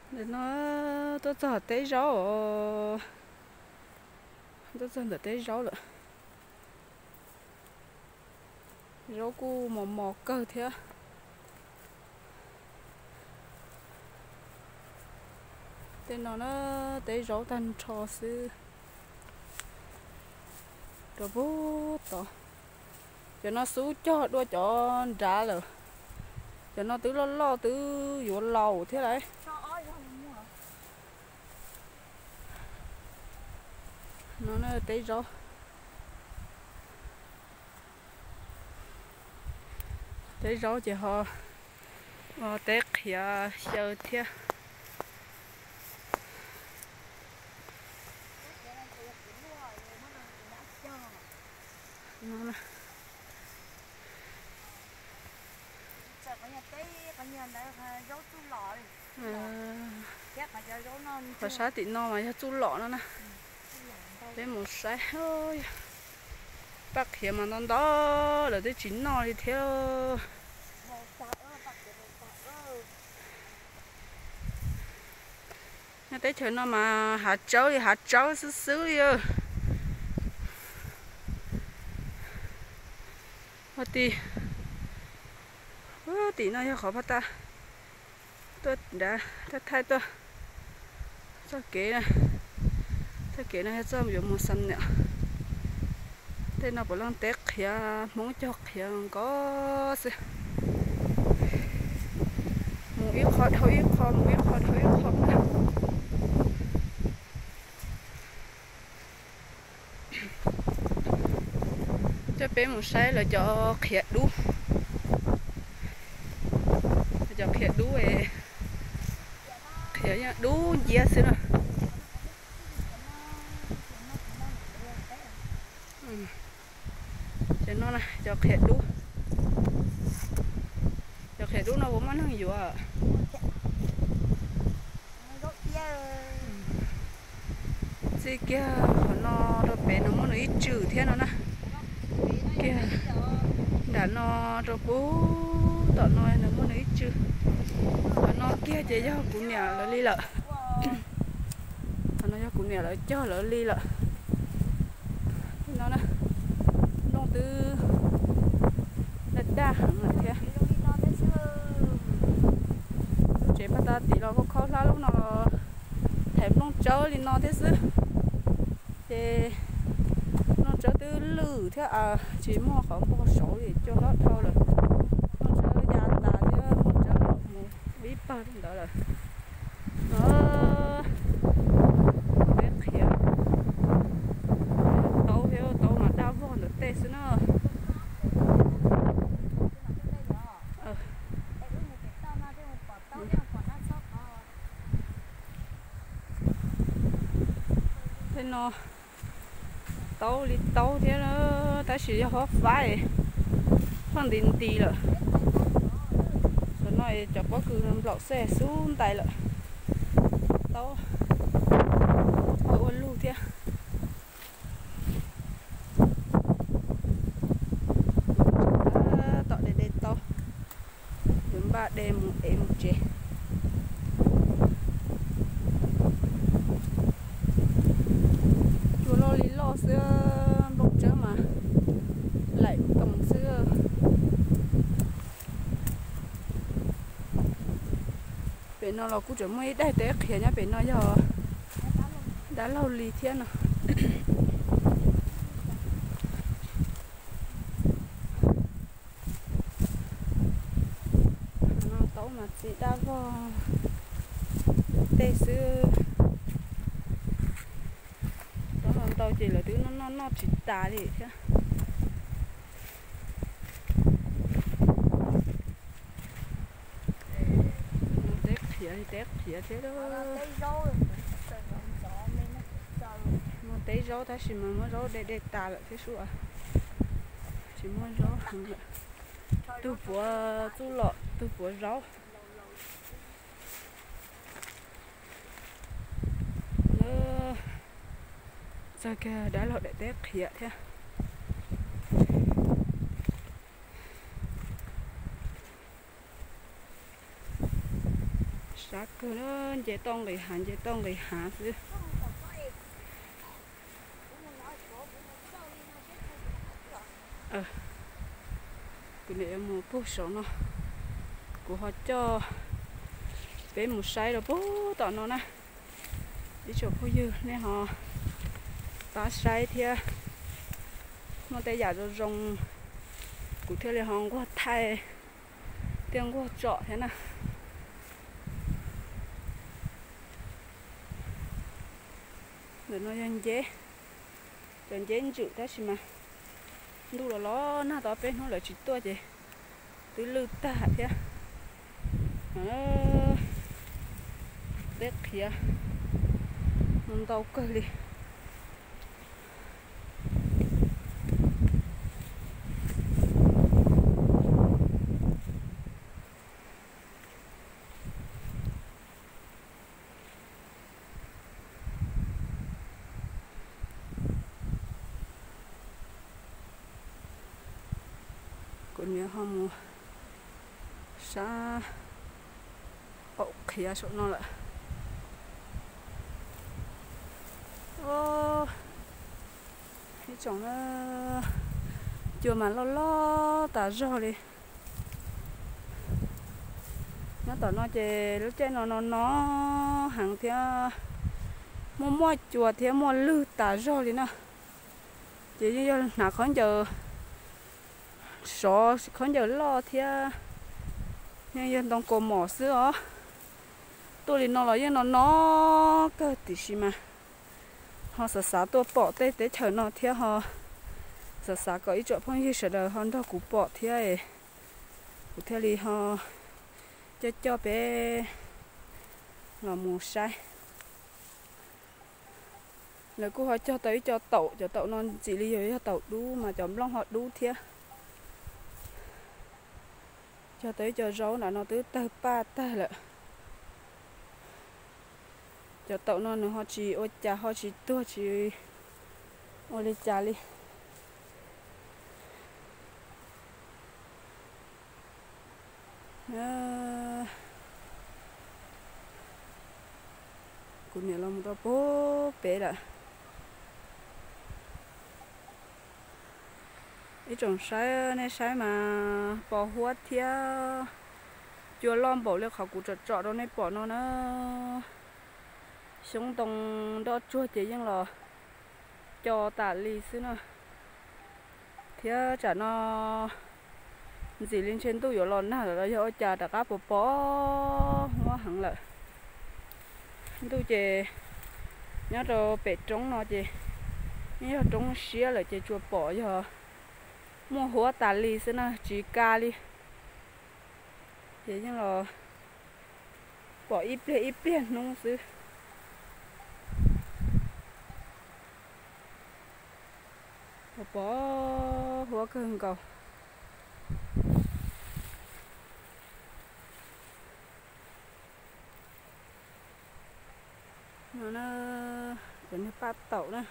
Ntawm no tuaj txog teb zaub os. Tuaj txog ntawm teb zaub lawm. Zaub kuj mos mos kawg thiab. Tej no na, teb zaub tag nrho xwb. Rau pug tod, cov no xub cog dua cov nrad lawm. Cov no twb loj loj twb yuav laus thiab lauj. No teb zaub, teb zaub ces ho teb qhiav xyaw thiab. Qhov sab tim no mas yog txuj lom no na. Peb mus saib, paj qhiav mas ntau ntau lawm twb tsis noj li thiab. Nyob teb chaws no mas hav tsawb li hav tsawb xwb xwb li. Ua tim, tim no yog qhov paj ta tuaj nrad, thaj thaij tuaj txoj kev, txoj kev no yog txoj yuav mus Xam Niam. Tej no puav leej teb qhiav, Hmoob cog qhiav nkaus xwb. Mus ib qho dhau ib qho, mus ib qho dhau ib qho. Coj peb mus saib lawv cov qhiav dub. Lawv cov qhiav dub, qhiav yeej dub nciab xwb na. Cov no na, cov qhiav dub. Cov qhiav dub no puas muaj neeg yuav? Txij kiag qhov no rau pem no muaj nws ib tswm thiab no na. Kiag nram no rau pug tom no nws muaj nws ib tswm. Qhov no kiag ces yog kuv niam lawv li lawm. Qhov no yog kuv niam lawv cog lawv li lawm. No na, nplooj twb daj daj heev lawm thiab. Lub tsev paj ta tim los khaub khaub hlab lub no los thaiv nplooj tsawb li no thiab xwb. Ces nplooj tsawb twb lwj thiab, tsis muaj qhov npog saud li, cua hlob dhau lawm. Nplooj tsawb ya tas thiab nplooj tsawb los mus ib pawg li ntawd lawm. Teb qhiav, taub thiab taub mas daj vog ntawm tej xwb na. Tej no taub li taub thiab, tab sis yog hob faib, faj nti nti lawm. Tam no cov pob kws nplaum xej xub ntais lawm. Taub ua ua lug thiab. Tom de de taub, yuav npaj de mus ev mus tsev. Cua loj li loj xwb, nplooj tsawb mas laim toos xwb. Pem no los kuj tseem muaj ib daim teb qhiav nyob pem no yog dab laug li thiab no. No taub mas txi daj vog tej xwb. Taub no ntau ces lawv twb noj noj noj tsis tas li thiab. Teb qhiav li teb qhiav thiab. Muaj teb zaub tab sis mas muab zaub de de tas lawm thiab sub. Tsis muaj zaub heev lawm. Tug puav txuj lom, tug puav zaub. Txog kiag dab laug daim teb qhiav thiab. Sab kawg na, nce toj nqis hav, nce toj nqis hav xwb. Kuv niam yuav mus puag saum no, kuv ho coj peb mus saib rau puag tom no na. Ib tsoom phooj ywg nej ho pab saib thiab, muaj tej yam zoo zoo kuv thiaj li ho nquag thaij thiab nquag tsom thiab na. Ntawm no yog nceb, cov nceb ntswm tab sis mas ntuj los los nag tau peb hnub lawm tsis tuaj ces twb lwj tag thiab. Teb qhiav ntau kawg li. Kuv niam ho mus sab qaum qhiav saum no lawm. Ib tsoom na, cua mas loj loj tas zog li. Nyob tom no ces lub caij no no no heev thiab, muaj muaj cua thiab muaj lwg tas zog li na. Ces yeej yog hnav khaub ncaws sov, khaub ncaws loj thiab, yeej yog ntoo kaus mom xwb os. Tuaj li no los yeej no no kawg tiam sis mas ho xav xav tuaj pom tej teb chaws no thiab ho xav xav kom ib tsoom phooj ywg sawv daws ho nrog kuv pom thiab, kuv thiaj li ho coj coj peb los mus saib. Lawv kuj ho cog tau ib co taum, cov taum no ntxim li yog yog taum dub mas cov nplooj ho dub thiab. Cog tau ib co zaub nram no twb tawg paj tag lawm. Cov taum no nws ho tsis ua cas, ho tsis tuag tsis ua li cas li. Kuv niam los mus rau puag pem lawm. Ib tsoom saib, nej saib mas pos huab thiab cua loj npaum li qhov kuv tsom tsom rau nej pom no na. Xyoob ntoo nroj tsuag ces yeej los co tas li xwb na. Thiab tsam no ntxim li ntshe ntuj yuav los nag lawm los yog ua cas rov qab pos pos huab heev lawm. Ntuj ces nyob rau pem roob no ces yeej yog roob siab lawm ces tsuas pom yog muaj huab tas li xwb na, tsis ka li. Ces yeej los pom ib pliag ib pliag hnub xwb. Pos pos huab kawg nkaus. No na, cov niag paj taum na.